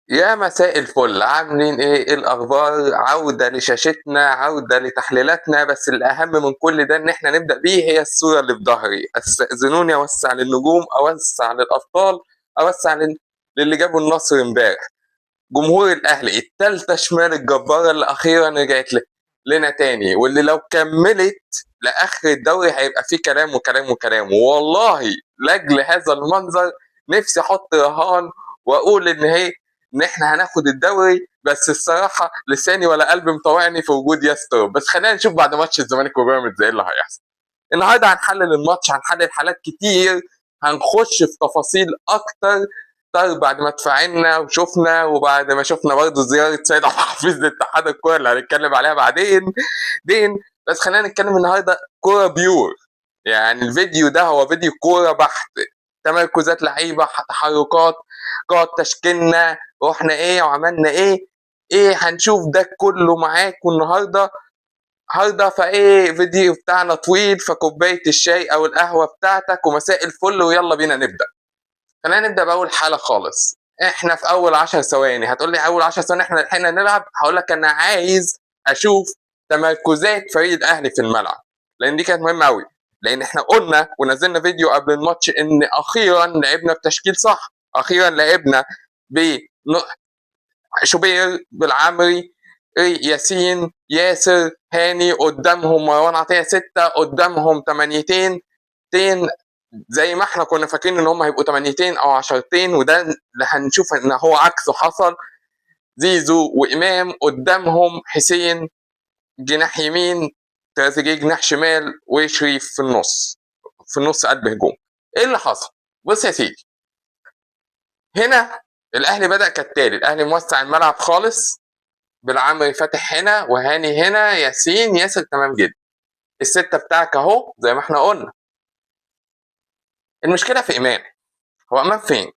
يا مساء الفل، عاملين ايه؟ ايه الاخبار؟ عودة لشاشتنا، عودة لتحليلاتنا، بس الاهم من كل ده ان احنا نبدأ بيه هي الصورة اللي في ظهري. استأذنوني اوسع للنجوم، اوسع للابطال، اوسع للي جابوا النصر امبارح. جمهور الاهلي التالتة شمال الجبارة اللي اخيرا رجعت لنا تاني، واللي لو كملت لاخر الدوري هيبقى فيه كلام وكلام وكلام. والله لاجل هذا المنظر نفسي احط رهان واقول ان احنا هناخد الدوري، بس الصراحة لساني ولا قلبي مطوعني في وجود ياستر. بس خلينا نشوف بعد ماتش الزمالك وبيراميدز ايه اللي هيحصل. النهارده هنحلل الماتش، هنحلل حالات كتير، هنخش في تفاصيل اكتر. طيب بعد ما اتفاعلنا وشفنا، وبعد ما شفنا برضه زيارة سيد عبد الحفيظ لاتحاد الكورة اللي هنتكلم عليها بعدين دين، بس خلينا نتكلم النهارده كورة pure. الفيديو ده هو فيديو كورة بحت، تمركزات لعيبة، تحركات، قاد تشكيلنا، رحنا ايه وعملنا ايه، ايه هنشوف ده كله معاكم النهارده. النهارده فايه فيديو بتاعنا طويل، فكوبايه الشاي او القهوة بتاعتك ومساء الفل، ويلا بينا نبدا. خلينا نبدا باول حاله خالص. احنا في اول 10 ثواني. هتقول لي اول 10 ثواني احنا لحقنا نلعب؟ هقول لك انا عايز اشوف تمركزات فريق الاهلي في الملعب، لان دي كانت مهمة قوي. لان احنا قلنا ونزلنا فيديو قبل الماتش ان اخيرا لعبنا بتشكيل صح، اخيرا لعبنا ب شوبير، بالعمري، ياسين، ياسر، هاني، قدامهم مروان عطية 6، قدامهم 8 تين، زي ما احنا كنا فاكرين ان هم هيبقوا 8 او 10، وده اللي هنشوف ان هو عكسه حصل. زيزو وامام، قدامهم حسين جناح يمين، تريزيجيه جناح شمال، وشريف في النص، في النص قلب هجوم. ايه اللي حصل؟ بص يا سيدي، هنا الاهلي بدأ كالتالي. الاهلي موسع الملعب خالص، بالعمري فاتح هنا، وهاني هنا، ياسين، ياسر، تمام جدا. الستة بتاعك اهو زي ما احنا قلنا. المشكلة في امام. هو امام فين؟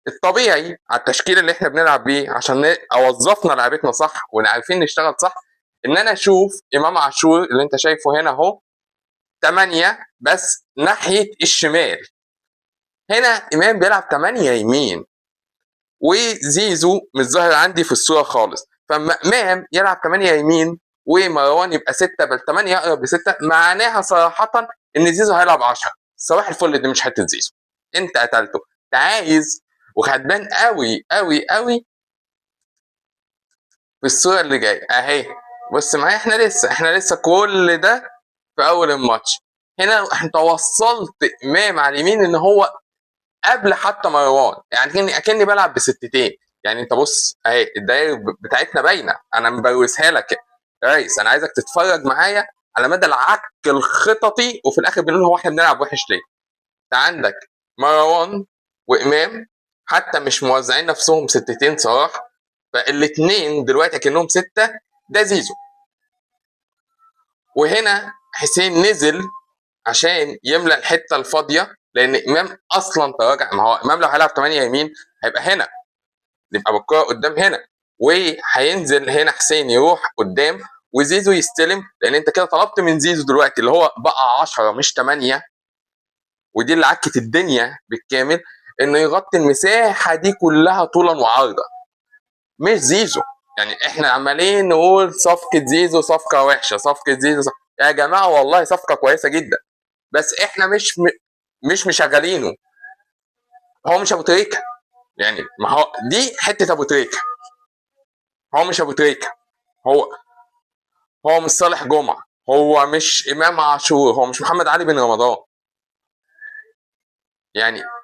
الطبيعي على التشكيل اللي احنا بنلعب بيه عشان اوظفنا لعبتنا صح ونعرفين نشتغل صح، ان انا اشوف امام عاشور اللي انت شايفه هنا اهو 8 بس ناحية الشمال. هنا امام بيلعب 8 يمين، وزيزو مش ظاهر عندي في الصورة خالص. فاما امام يلعب 8 يمين ومروان يبقى 6، بل 8 اقرب ل6، معناها صراحة ان زيزو هيلعب 10. صباح الفل، دي مش حتة زيزو، انت قتلته. انت عايز، وهتبان قوي قوي قوي في الصورة اللي جاية اهي. بص معايا، احنا لسه كل ده في اول الماتش. هنا انت وصلت امام على اليمين ان هو قبل حتى مروان، اكني بلعب بستتين. انت بص اهي الدايرة بتاعتنا باينة، انا مبروزها لك يا ريس. انا عايزك تتفرج معايا على مدى العك الخططي، وفي الاخر بنقول هو احنا بنلعب وحش ليه. انت عندك مروان وامام حتى مش موزعين نفسهم ستتين صراحة، فالاتنين دلوقتي كأنهم 6. ده زيزو، وهنا حسين نزل عشان يملى الحتة الفاضيه، لان امام اصلا تراجع. ما هو امام لو هيلعب 8 يمين هيبقى هنا، يبقى بالكرة قدام هنا، وهينزل هنا حسين يروح قدام وزيزو يستلم، لان انت كده طلبت من زيزو دلوقتي اللي هو بقى 10 مش 8، ودي اللي عكت الدنيا بالكامل، انه يغطي المساحة دي كلها طولا وعرضا. مش زيزو، احنا عمالين نقول صفقة زيزو صفقة وحشة، صفقة زيزو صفقة. يا جماعة والله صفقة كويسة جدا، بس احنا مش مشغلينه. هو مش ابو تريكه، ما هو دي حتة ابو تريكه، هو مش ابو تريكه، هو مش صالح جمعه، هو مش امام عاشور، هو مش محمد علي بن رمضان.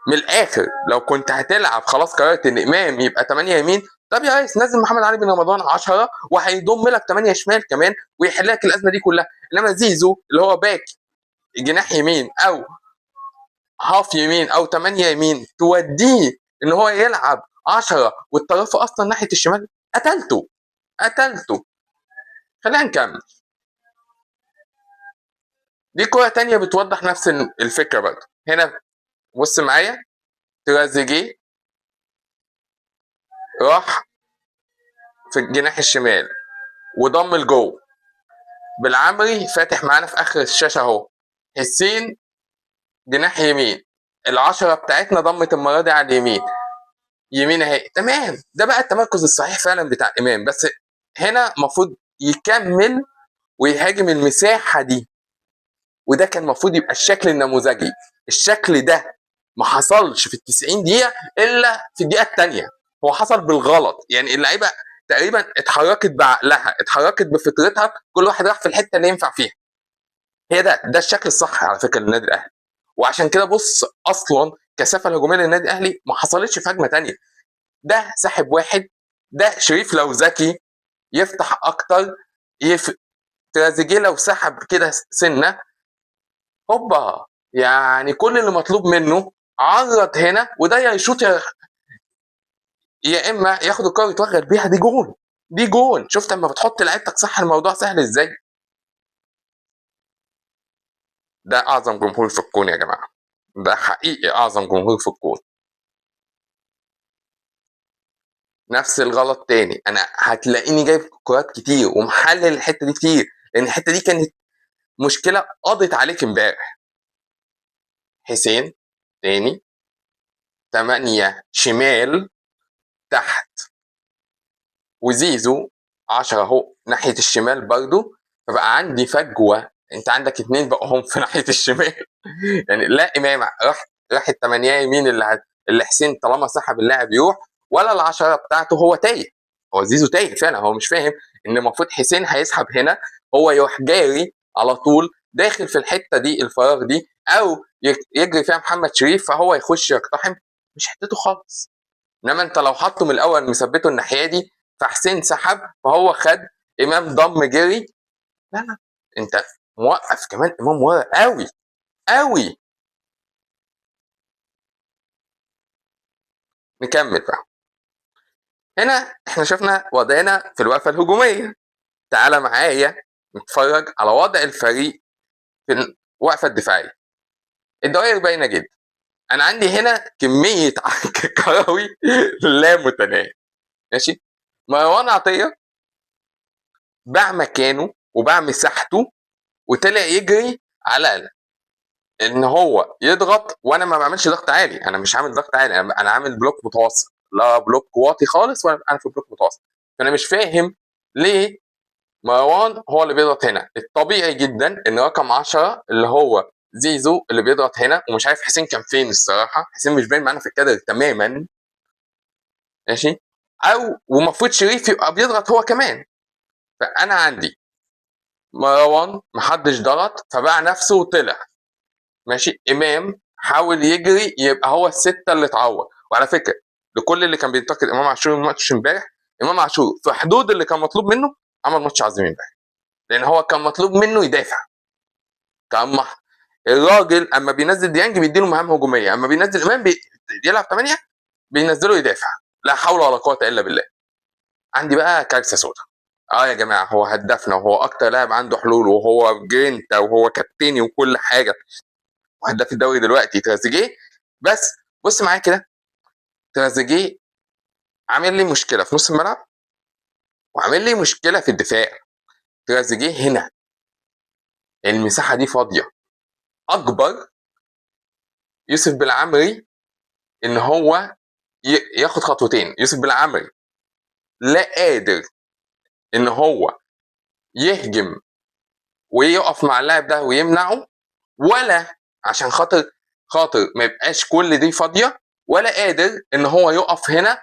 من الاخر لو كنت هتلعب خلاص قررت ان امام يبقى 8 يمين، طب يا ريس نزل محمد علي بن رمضان 10 وهيضم لك 8 شمال كمان ويحل لك الازمة دي كلها. انما زيزو اللي هو باك جناح يمين او هاف يمين او 8 يمين، توديه ان هو يلعب 10 والطرف اصلا ناحية الشمال، قتلته قتلته. خلينا نكمل. دي كرة تانية بتوضح نفس الفكرة برضه. هنا بص معايا، تريزيجيه راح في الجناح الشمال وضم لجوه، بالعمري فاتح معانا في اخر الشاشة اهو، حسين جناح يمين، ال10 بتاعتنا ضمت المرة دي على اليمين، يمين اهي، تمام. ده بقى التمركز الصحيح فعلا بتاع امام، بس هنا المفروض يكمل ويهاجم المساحة دي، وده كان المفروض يبقى الشكل النموذجي. الشكل ده ما حصلش في ال 90 دقيقة الا في الدقيقة الثانية، هو حصل بالغلط، يعني اللعيبة تقريبا اتحركت بعقلها، اتحركت بفطرتها، كل واحد راح في الحتة اللي ينفع فيها. هي ده الشكل الصح على فكرة للنادي الاهلي. وعشان كده بص اصلا كثافة الهجومية للنادي الاهلي ما حصلتش في هجمة ثانية. ده سحب واحد، ده شريف لو ذكي يفتح اكتر، تريزيجيه لو سحب كده سنة هوبا، يعني كل اللي مطلوب منه عرض هنا، وده يا يشوط يا اما ياخد الكره ويتوغل بيها. دي جون، دي جون. شفت اما بتحط لعيبتك صح الموضوع سهل ازاي؟ ده اعظم جمهور في الكون يا جماعة، ده حقيقي اعظم جمهور في الكون. نفس الغلط تاني، انا هتلاقيني جايب كرات كتير ومحلل الحتة دي كتير، لان الحتة دي كانت مشكلة قضت عليك امبارح. حسين تاني، 8 شمال تحت، وزيزو 10 اهو ناحية الشمال برضو، فبقى عندي فجوة. انت عندك 2 بقوا هم في ناحية الشمال يعني لا امام راح ال 8 يمين اللي حسين طالما سحب اللاعب يروح، ولا ال 10 بتاعته هو تايه، هو زيزو تايه فعلا، هو مش فاهم ان المفروض حسين هيسحب هنا، هو يروح جاري على طول داخل في الحتة دي الفراغ دي، او يجري فيها محمد شريف فهو يخش يقتحم، مش حتته خالص. انما انت لو حطه من الاول مثبتة الناحية دي، فحسين سحب فهو خد، امام ضم جري، لا لا انت موقف كمان امام ورا قوي قوي. نكمل بقى. هنا احنا شفنا وضعنا في الوقفة الهجومية، تعالى معايا نتفرج على وضع الفريق في الوقفة الدفاعية. الدوائر باينة جدا، انا عندي هنا كمية عك كروي لا متناهي. ماشي، مروان عطية باع مكانه وباع مساحته وطلع يجري على ان هو يضغط، وانا ما بعملش ضغط عالي، انا مش عامل ضغط عالي، انا عامل block متوسط، لا block واطي خالص ولا انا في block متوسط. فانا مش فاهم ليه مروان هو اللي بيضغط هنا. الطبيعي جدا ان رقم 10 اللي هو زيزو اللي بيضغط هنا، ومش عارف حسين كان فين الصراحة، حسين مش باين معانا في الكادر تماما. ماشي، او ومفروض شريف يبقى بيضغط هو كمان. فانا عندي مروان محدش ضغط فباع نفسه وطلع. ماشي، امام حاول يجري يبقى هو ال 6 اللي اتعور. وعلى فكرة لكل اللي كان بينتقد امام عاشور الماتش امبارح، امام عاشور في حدود اللي كان مطلوب منه عمل ماتش عظيم امبارح، لان هو كان مطلوب منه يدافع. كان الراجل اما بينزل ديانج بيديله مهام هجومية، اما بينزل امام بيلعب 8 بينزله يدافع. لا حول ولا قوة الا بالله. عندي بقى كارثة سوداء. يا جماعة هو هدفنا، وهو اكتر لاعب عنده حلول، وهو جرينتا، وهو كابتني وكل حاجة، وهداف الدوري دلوقتي تريزيجيه. بس بص معايا كده، تريزيجيه عامل لي مشكلة في نص الملعب، وعامل لي مشكلة في الدفاع. تريزيجيه هنا المساحة دي فاضية، اكبر يوسف بالعمري ان هو ياخد خطوتين. يوسف بالعمري لا قادر ان هو يهجم ويقف مع اللاعب ده ويمنعه، ولا عشان خاطر ما يبقاش كل دي فاضية، ولا قادر ان هو يقف هنا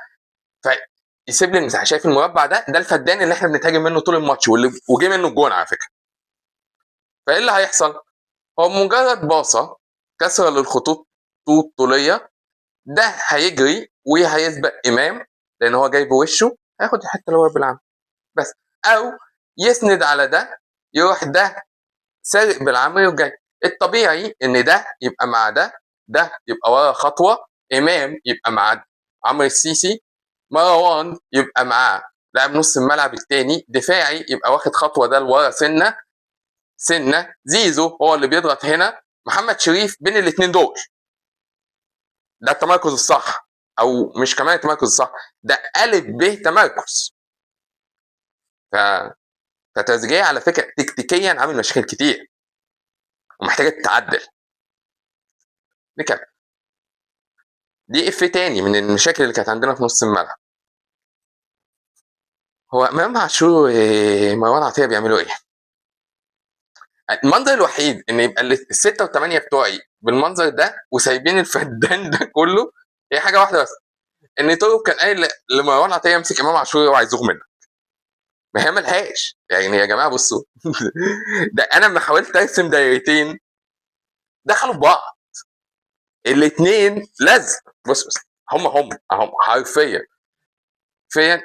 فيسيب لي المساحة. شايف المربع ده؟ ده الفدان اللي احنا بنتهاجم منه طول الماتش، واللي وجه منه الجون على فكرة. فايه اللي هيحصل؟ هو مجرد باصة كسره للخطوط الطوليه، ده هيجري وهيسبق امام لان هو جاي بوشه، هياخد الحتة اللي هو بالعمل بس، او يسند على ده يروح ده سارق بالعمري وجاي. الطبيعي ان ده يبقى مع ده، ده يبقى ورا خطوة، امام يبقى مع عمرو السيسي، مروان يبقى مع لاعب نص الملعب الثاني، دفاعي يبقى واخد خطوة ده لورا سنة سنة، زيزو هو اللي بيضغط هنا، محمد شريف بين الاثنين دول. ده التمركز الصح، او مش كمان التمركز الصح، ده الف ب تمركز. ف فتريزيجيه على فكرة تكتيكيا عامل مشاكل كتير ومحتاجة تتعدل. نكمل. دي اف تاني من المشاكل اللي كانت عندنا في نص الملعب. هو امام عاشور ومروان عطية بيعملوا ايه؟ المنظر الوحيد ان يبقى الستة والثمانية بتوعي بالمنظر ده وسايبين الفدان ده كله، هي حاجة واحدة بس، ان توب كان قايل لمروان عطية امسك امام عاشور اوعى يزوغ منك. ما هي ملهاش يعني يا جماعة. بصوا ده انا لما حاولت ارسم دايرتين دخلوا في بعض الاثنين لزق. بص هم حرفيا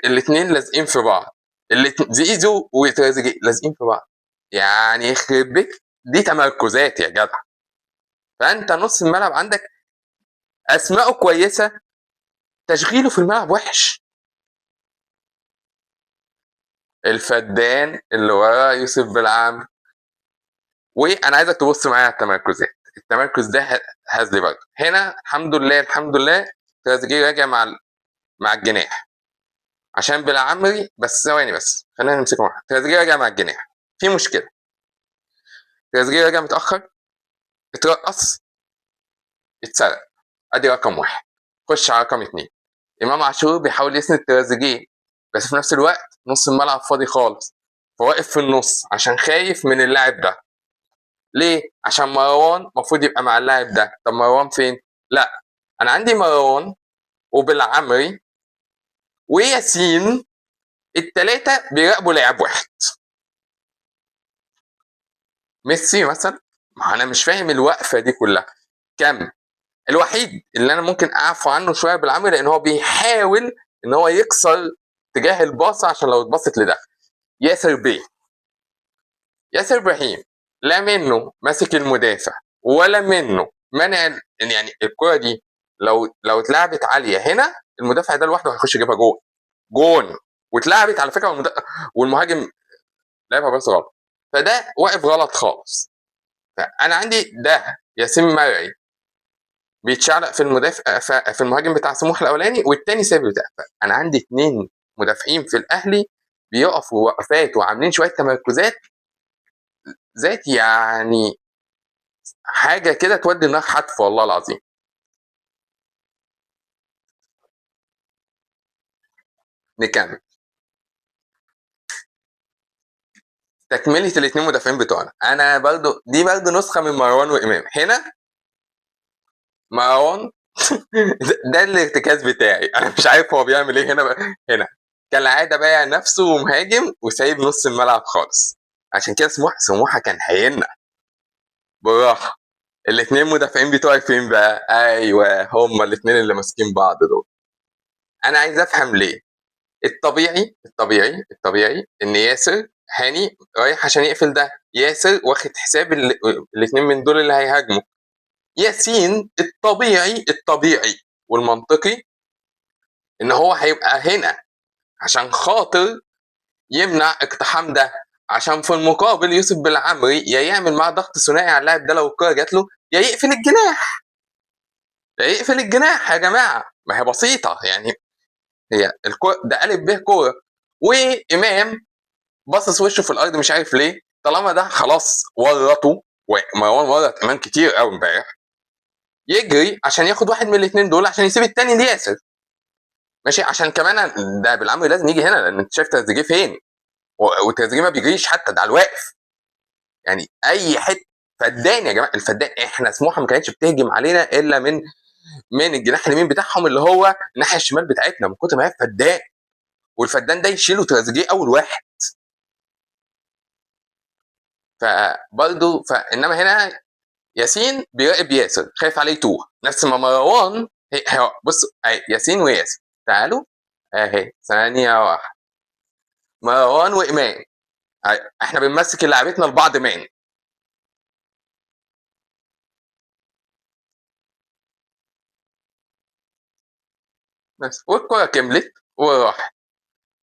الاثنين لازقين في بعض، الاثنين زيزو وتريزيجيه لازقين في بعض، يعني يخرب بيت دي تمركزات يا جدع. فانت نص الملعب عندك اسماءه كويسة، تشغيله في الملعب وحش. الفدان اللي ورا يوسف بالعام. وانا عايزك تبص معايا على التمركزات، التمركز ده هزلي برضه. هنا الحمد لله الحمد لله تريزيجيه راجع مع الجناح عشان بالعمري، بس ثواني بس خلينا نمسكه واحد. تريزيجيه راجع مع الجناح، في مشكلة. تريزيجيه راجع متاخر، اترقص، اتسرق. ادي رقم واحد. خش على رقم 2، امام عاشور بيحاول يسند تريزيجيه، بس في نفس الوقت نص الملعب فاضي خالص، فواقف في النص عشان خايف من اللاعب ده. ليه؟ عشان مروان المفروض يبقى مع اللاعب ده. طب مروان فين؟ لا، انا عندي مروان وبالعمري وياسين، الثلاثة بيراقبوا لاعب واحد. ميسي مثلا، ما انا مش فاهم الوقفة دي كلها. كم الوحيد اللي انا ممكن اعفو عنه شوية بالعمري، لان هو بيحاول ان هو يكسر اتجاه الباصه عشان لو اتبصت لده. ياسر بيه، ياسر ابراهيم لا منه ماسك المدافع ولا منه منع، يعني الكره دي لو اتلعبت عالية هنا المدافع ده لوحده هيخش يجيبها جون جون، واتلعبت على فكرة والمهاجم لعبها بس غلط، فده واقف غلط خالص. فانا عندي ده ياسين مرعي بيتشعلق في المدافع في المهاجم بتاع سموحه الاولاني، والتاني سايب بتاع. انا عندي 2 مدافعين في الاهلي بيقفوا وقفات وعاملين شوية تمركزات ذات، يعني حاجة كده تودي النار حتف والله العظيم. نكمل تكمله الاثنين مدافعين بتوعنا. انا برضو دي برضو نسخه من مروان وامام. هنا مروان ده الارتكاز بتاعي، انا مش عارف هو بيعمل ايه هنا بقى. هنا كالعادة بايع نفسه ومهاجم وسايب نص الملعب خالص، عشان كده سموحه كان هينا بالراحة. الاثنين مدافعين بتوعي فين بقى؟ ايوه هما الاثنين اللي ماسكين بعض دول. انا عايز افهم ليه. الطبيعي الطبيعي الطبيعي ان ياسر هاني رايح عشان يقفل ده، ياسر واخد حساب الاثنين من دول اللي هيهاجموا. ياسين الطبيعي الطبيعي والمنطقي ان هو هيبقى هنا عشان خاطر يمنع اقتحام ده، عشان في المقابل يوسف بالعمري يا يعمل معاه ضغط ثنائي على اللاعب ده لو الكورة جات له، يا يقفل الجناح. يا يقفل الجناح يا جماعة، ما هي بسيطة يعني. هي الكورة ده قلب به كورة، وامام باصص وشه في الارض مش عارف ليه، طالما ده خلاص ورطة، ومروان ورط امام كتير قوي امبارح، يجري عشان ياخد واحد من الاثنين دول عشان يسيب الثاني لياسر. ماشي، عشان كمان ده بالعمري لازم يجي هنا، لان انت شايف تريزيجيه فين، وتريزيجيه ما بيجريش حتى، ده على الواقف. يعني اي حتة فدان يا جماعة، الفدان. احنا سموحه ما كانتش بتهجم علينا الا من الجناح اليمين بتاعهم اللي هو الناحية الشمال بتاعتنا، من كتر ما هي فدان، والفدان ده يشيله تريزيجيه اول واحد. فبرضه فانما هنا ياسين بيراقب ياسر، خايف عليه يتوه، نفس ما مروان. بص ياسين وياسر، تعالوا اهي ثانية واحدة، مروان وامام، احنا بنمسك لعبتنا لبعض مان. بس والكره كملت وراحت،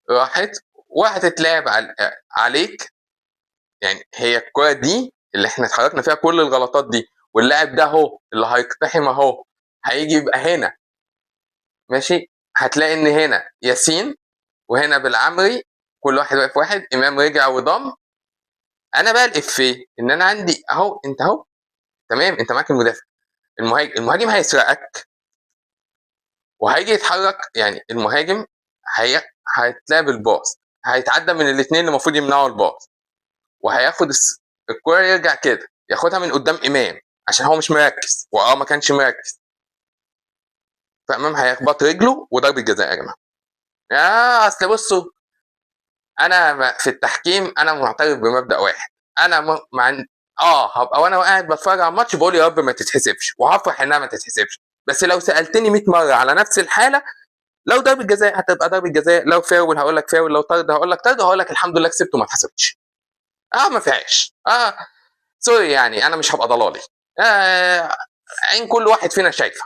راحت وهتتلعب عليك. يعني هي الكره دي اللي احنا اتحركنا فيها كل الغلطات دي، واللاعب ده اهو اللي هيقتحم اهو، هيجي يبقى هنا. ماشي، هتلاقي ان هنا ياسين وهنا بالعمري، كل واحد واقف واحد، امام رجع وضم. انا بقى الافيه ان انا عندي اهو، انت اهو تمام، انت معاك المدافع، المهاجم هيسرقك، وهيجي يتحرك، يعني المهاجم هيتلعب الباص، هيتعدى من الاثنين اللي المفروض يمنعوا الباص، وهياخد الكرة يرجع كده ياخدها من قدام امام عشان هو مش مركز، واه ما كانش مركز، فامام هيخبط رجله وضربة جزاء يا جماعة. يا اصل بصوا، انا في التحكيم انا معترف بمبدأ واحد، انا مع هبقى وانا قاعد بتفرج على الماتش بقول يا رب ما تتحسبش، وهفرح انها ما تتحسبش، بس لو سالتني 100 مرة على نفس الحالة، لو ضربه جزاء هتبقى ضربه جزاء، لو فاول هقول لك فاول، لو طرد هقول لك طرد، هقول لك الحمد لله كسبت وما اتحسبتش. ما فيهاش. sorry، يعني انا مش هبقى ضلالي. عين كل واحد فينا شايفه.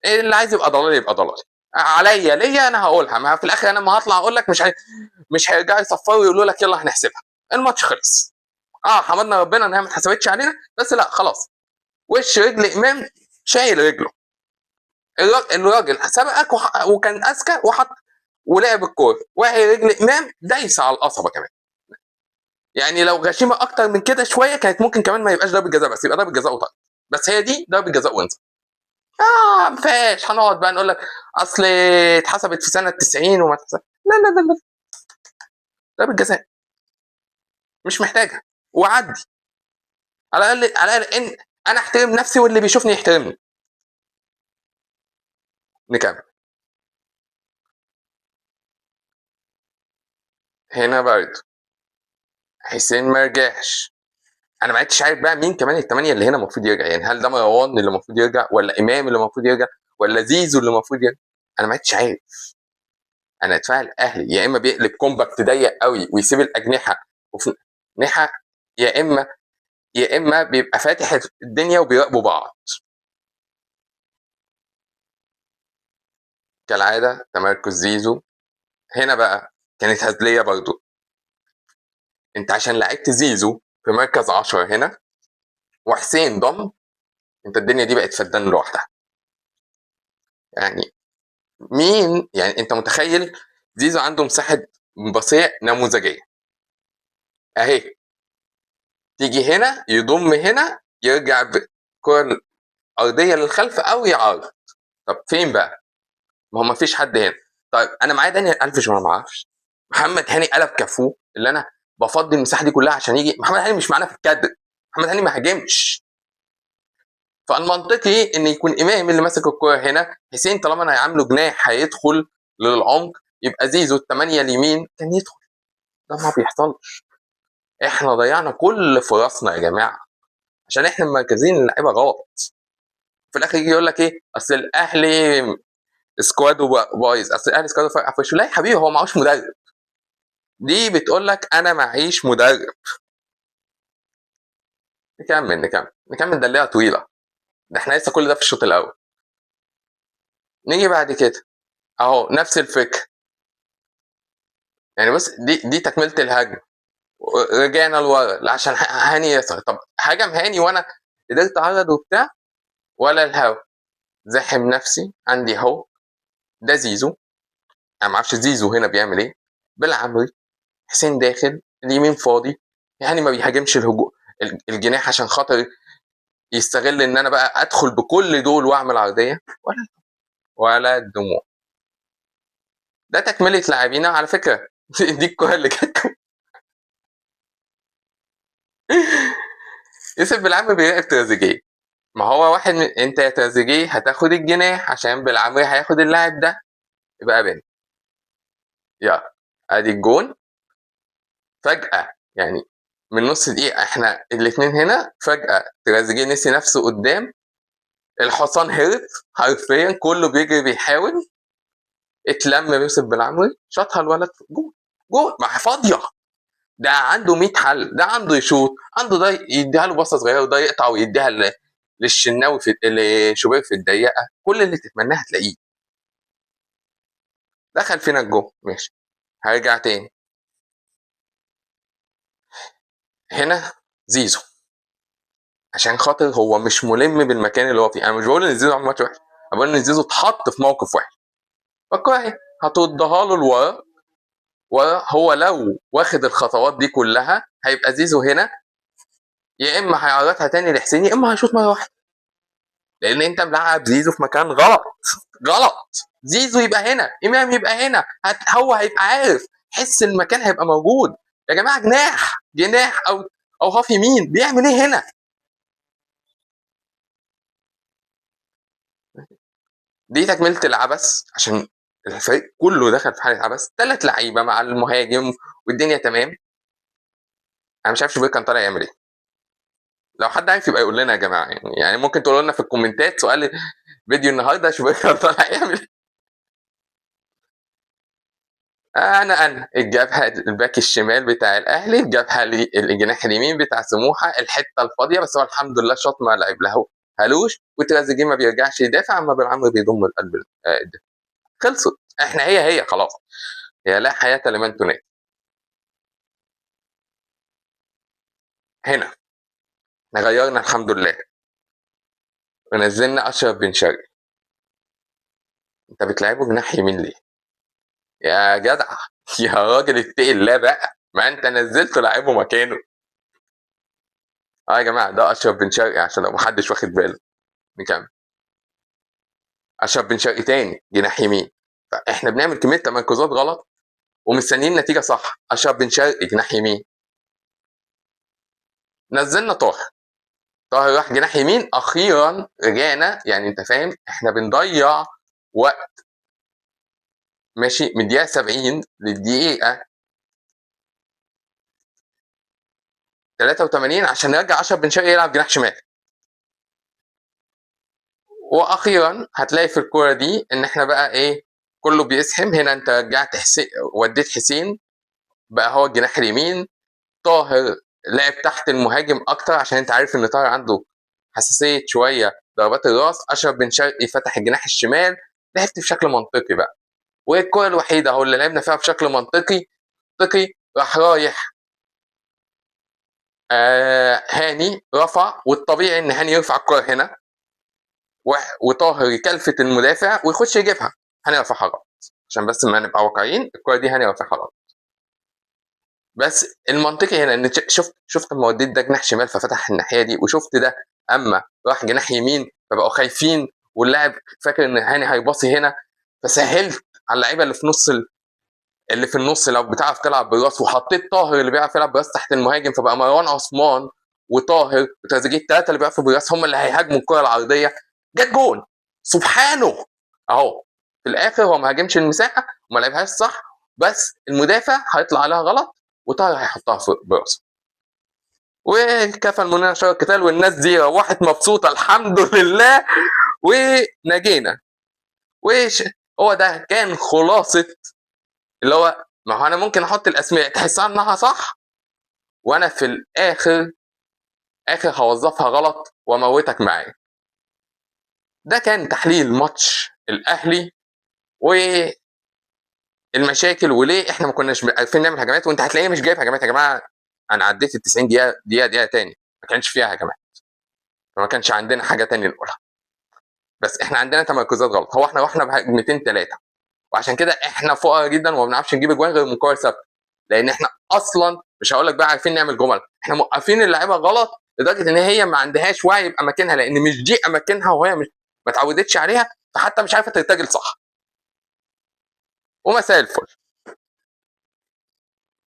اللي عايز يبقى ضلالي يبقى ضلالي. عليا ليا انا هقولها، ما في الاخر انا ما هطلع اقول لك مش هيرجعوا يصفروا ويقولوا لك يلا هنحسبها. الماتش خلص. حمدنا ربنا انها ما اتحسبتش علينا، بس لا خلاص. وش رجل امام شايل رجله. الراجل سبقك وكان اذكى وحط ولعب الكورة، وهي رجل امام دايسه على القصبة كمان. يعني لو غشيمه اكتر من كده شوية كانت ممكن كمان ما يبقاش ضربه جزاء، بس يبقى ضربه جزاء وطرد، بس هي دي ضربه جزاء وانسى. ما فيهاش. هنقعد بقى نقول لك اصل اتحسبت في سنة 90 وما اتحسبت. لا لا لا لا، ضربه جزاء مش محتاجه، وعدي على الاقل، على الاقل ان انا احترم نفسي واللي بيشوفني يحترمني. نكمل هنا برضه حسين ما رجعش. انا ما عدتش عارف بقى مين كمان الثمانية اللي هنا المفروض يرجع، يعني هل ده مروان اللي المفروض يرجع، ولا امام اللي المفروض يرجع، ولا زيزو اللي المفروض يرجع؟ انا ما عدتش عارف. انا دفاع الاهلي يا اما بيقلب compact ضيق قوي ويسيب الاجنحة وفي ناحية، يا اما بيبقى فاتح الدنيا وبيراقبوا بعض. كالعادة تمركز زيزو هنا بقى كانت هزلية برضو. انت عشان لعبت زيزو في مركز 10 هنا وحسين ضم، انت الدنيا دي بقت فدان لوحدها. يعني مين، يعني انت متخيل زيزو عنده مساحة بصيع نموذجيه اهي، تيجي هنا يضم هنا يرجع بكره الارضية للخلف او يعارض. طب فين بقى؟ ما هو ما فيش حد هنا. طيب انا معايا دانيال الفيش وانا ما اعرفش محمد هاني قلب كفوه اللي انا بفضي المساحة دي كلها عشان يجي محمد هاني مش معانا في الكادر، محمد هاني ما هاجمش. فالمنطقي ان يكون امام اللي ماسك الكورة هنا، حسين طالما انا هيعمله جناح هيدخل للعمق، يبقى زيزو الثمانية اليمين كان يدخل. ده ما بيحصلش. احنا ضيعنا كل فرصنا يا جماعة عشان احنا مركزين اللعيبة غلط. في الاخر يجي يقول لك ايه، اصل الاهلي squad ه بايظ، اصل الاهلي squad ه فرقع في وشه. لا يا حبيبي، هو معهوش مدرب. دي بتقول لك انا معيش مدرب. نكمل نكمل نكمل، ده الليلة طويلة، ده احنا لسه كل ده في الشوط الاول. نيجي بعد كده اهو نفس الفكرة، يعني بص دي تكمله الهجمة، رجعنا لورا عشان هاني يسر. طب هجم هاني وانا قدرت اعرض وبتاع ولا الهوا، زاحم نفسي عندي اهو. ده زيزو، انا ما اعرفش زيزو هنا بيعمل ايه. بالعمري حسين داخل اليمين فاضي، يعني ما بيهاجمش الهجوم الجناح عشان خاطر يستغل ان انا بقى ادخل بكل دول واعمل عرضية ولا الدموع. ده تكمله لاعبينا على فكرة. دي الكره اللي جت. يوسف بالعمري بيراقب تريزيجيه، ما هو واحد من انت يا تريزيجيه هتاخد الجناح عشان بالعمري هياخد اللاعب ده، يبقى بين يلا ادي الجون. فجأة يعني من نص دقيقة احنا الاثنين هنا، فجأة تريزيجيه نسي نفسه قدام الحصان، هرب حرفيا كله بيجري بيحاول، اتلم يوسف بالعمري شاطها الولد جول جول، ما فاضية. ده عنده 100 حل، ده عنده يشوط، عنده ده يديها له باصة صغيرة، وده يقطع ويديها للشناوي في لشوبير في الضيقة، كل اللي تتمناه هتلاقيه. دخل فينا الجول، ماشي. هرجع تاني هنا زيزو عشان خاطر هو مش ملم بالمكان اللي هو فيه. انا مش بقول ان زيزو عمل ماتش وحش، انا بقول ان زيزو اتحط في موقف وحش. فالكوره اهي هتردها له لورا ورا، هو لو واخد الخطوات دي كلها هيبقى زيزو هنا، يا اما هيعرضها تاني لحسين يا اما هيشوط مرة واحدة. لان انت ملعب زيزو في مكان غلط. غلط. زيزو يبقى هنا، امام يبقى هنا، هو هيبقى عارف، حس المكان هيبقى موجود. يا جماعة جناح، جناح او هاف يمين بيعمل ايه هنا؟ دي تكمله العبث، عشان الفريق كله دخل في حاله عبث. 3 لعيبة مع المهاجم والدنيا تمام. انا مش عارف شوبير كان طالع يعمل ايه. لو حد عارف يبقى يقول لنا يا جماعة، يعني ممكن تقولوا لنا في الكومنتات سؤال فيديو النهارده شوبير كان طالع يعمل ايه. انا الجبهة الباك الشمال بتاع الاهلي، الجبهة الجناح اليمين بتاع سموحه، الحتة الفاضيه، بس هو الحمد لله شاط ما لعب له هلوش، وتريزيجيه ما بيرجعش يدافع، اما بالعمر بيضم القلب الدفاع. خلصت، احنا هي خلاص، هي لا حياة لمن تنادي. هنا احنا غيرنا الحمد لله ونزلنا اشرف بن شرقي. انت بتلعبه جناح يمين ليه يا جدع؟ يا راجل اتقي الله بقى، ما انت نزلته لعبه مكانه. يا جماعة ده اشرف بن شرقي عشان لو محدش واخد باله. نكمل. اشرف بن شرقي تاني جناح يمين. فاحنا بنعمل كمية تمركزات غلط ومستنيين نتيجة صح. اشرف بن شرقي جناح يمين. نزلنا طاهر، طاهر راح جناح يمين. اخيرا رجعنا، يعني انت فاهم احنا بنضيع وقت ماشي من الدقيقة 70 للدقيقه 83 عشان نرجع اشرف بن شرقي يلعب جناح شمال. واخيرا هتلاقي في الكورة دي ان احنا بقى ايه، كله بيسحم هنا. انت رجعت حسين، وديت حسين بقى هو الجناح اليمين. طاهر لعب تحت المهاجم اكتر عشان انت عارف ان طاهر عنده حساسية شوية ضربات الراس. اشرف بن شرقي فتح الجناح الشمال، لعبت بشكل منطقي بقى. والكوره الوحيدة هو اللي لعبنا فيها بشكل منطقي راح رايح هاني رفع، والطبيعي ان هاني يرفع الكورة هنا وطاهر يكلفت المدافع ويخش يجيبها. هاني رفعها غلط، عشان بس ما نبقى واقعيين، الكورة دي هاني رفعها غلط. بس المنطقي هنا ان شفت لما وديت ده جناح شمال ففتح الناحية دي، وشفت ده اما راح جناح يمين فبقوا خايفين، واللاعب فاكر ان هاني هيباصي هنا، فسهلت على اللعيبة اللي في نص اللي في النص لو بتعرف تلعب بالراس، وحطيت طاهر اللي بيعرف يلعب بالراس تحت المهاجم، فبقى مروان عثمان وطاهر وتريزيجيه الثلاثة اللي بيعرفوا بالراس هم اللي هيهاجموا الكره العرضية. جت جون سبحانه اهو. في الاخر هو ما هاجمش المساحة وما لعبهاش صح، بس المدافع هيطلع عليها غلط وطاهر هيحطها في براسه. وكفى المنى شر القتال، والناس دي روحت مبسوطة الحمد لله ونجينا. وش هو ده كان خلاصه اللي هو، ما هو انا ممكن احط الاسماء تحسها انها صح، وانا في الاخر هوظفها غلط واموتك معايا. ده كان تحليل ماتش الاهلي والمشاكل وليه احنا ما كناش عارفين نعمل هجمات. وانت هتلاقيني مش جايب هجمات يا جماعة، انا عديت ال 90 دقيقة تاني ما كانش فيها هجمات، فما كانش عندنا حاجة تاني نقولها. بس احنا عندنا تمركزات غلط. هو احنا رحنا بهجمتين 3، وعشان كده احنا فقراء جدا وما بنعرفش نجيب اجوان غير من كور ثابتة، لان احنا اصلا مش هقول لك بقى عارفين نعمل جمل، احنا موقفين اللعيبة غلط لدرجة ان هي ما عندهاش وعي باماكنها، لان مش دي اماكنها وهي مش ما اتعودتش عليها، فحتى مش عارفه ترتجل صح. ومساء الفل.